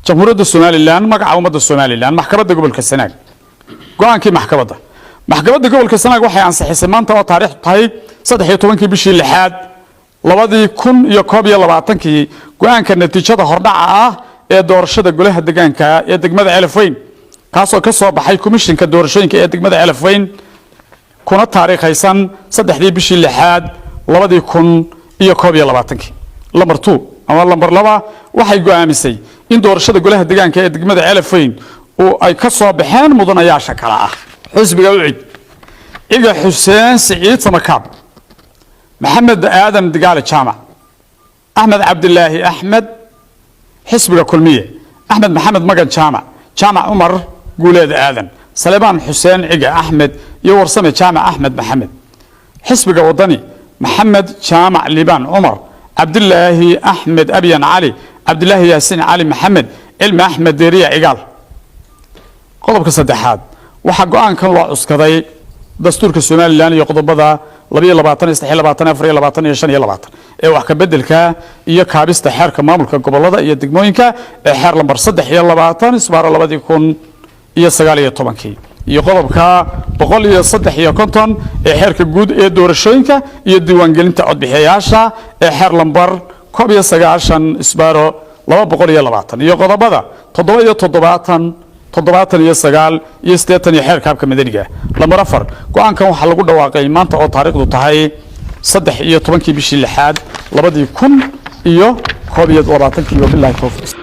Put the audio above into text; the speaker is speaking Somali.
Jamhuuriyadda Somalilan, magaca ummadda Somalilan, Maxkamadda Gobolka Sanaag. Go-aankii maxkamadda. Maxkamadda Gobolka Sanaag waxay ansixisay maanta oo taariikhdu tahay 13-kii bishii lixaad 2021-kii go-aanka natiijada hordhaca ah ee doorashada golaha degaanka ee degmada Ceelafweyn, kaasoo ka soo baxay Komishinka Doorashooyinka ee degmada Ceelafweyn, kuna taariikhaysan 3-dii bishii lixaad 2021-kii. Lambar 2 ama lambar 2, waxay go'aamisay in doorashada golaha degaanka ee degmada Ceelafweyn oo ay ka soo baxeen mudanayaasha kale ah: xisbiga UCID, Ciga Xuseen Siciid Samakaab, Maxamed Aadan Digaale Jaamac, Axmed Cabdilaahi Axmed. Xisbiga Kulmiye, Axmed Maxamed Magan Jaamac, Jaamac Cumar Guuleed Aadan, Saleebaan Xuseen Ciga Axmed iyo Warsame Jaamac Axmed Maxamed. Xisbiga Wadani, Maxamed Jaamac Liibaan Cumar, Cabdilaahi Axmed Abyan Cali, Cabdilaahi Yaasiin Cali Maxamed, Cilmi Axmed Deeriya Cigaal. Qodobka saddexaad, waxaa go-aankan loo cuskaday dastuurka Somalilan iyo qodobada 22, 23, 24 iyo 25 ee wax ka bedelka iyo kaabista xeerka maamulka gobolada iyo degmooyinka ee xeer lambar 23/2019-kii iyo qodobka 153 ee xeerka guud ee doorashooyinka iyo diiwaangelinta codbixiyayaasha ee xeer lambar 91/220 iyo qodobada 77, 79 iyo 80 iyo xeerka habka madaniga. Lambar 4, go-aankan waxaa lagu dhawaaqay maanta oo taariikhdu tahay 13-kii bishii lixaad 2021-kii. Wabilahi towfiiq.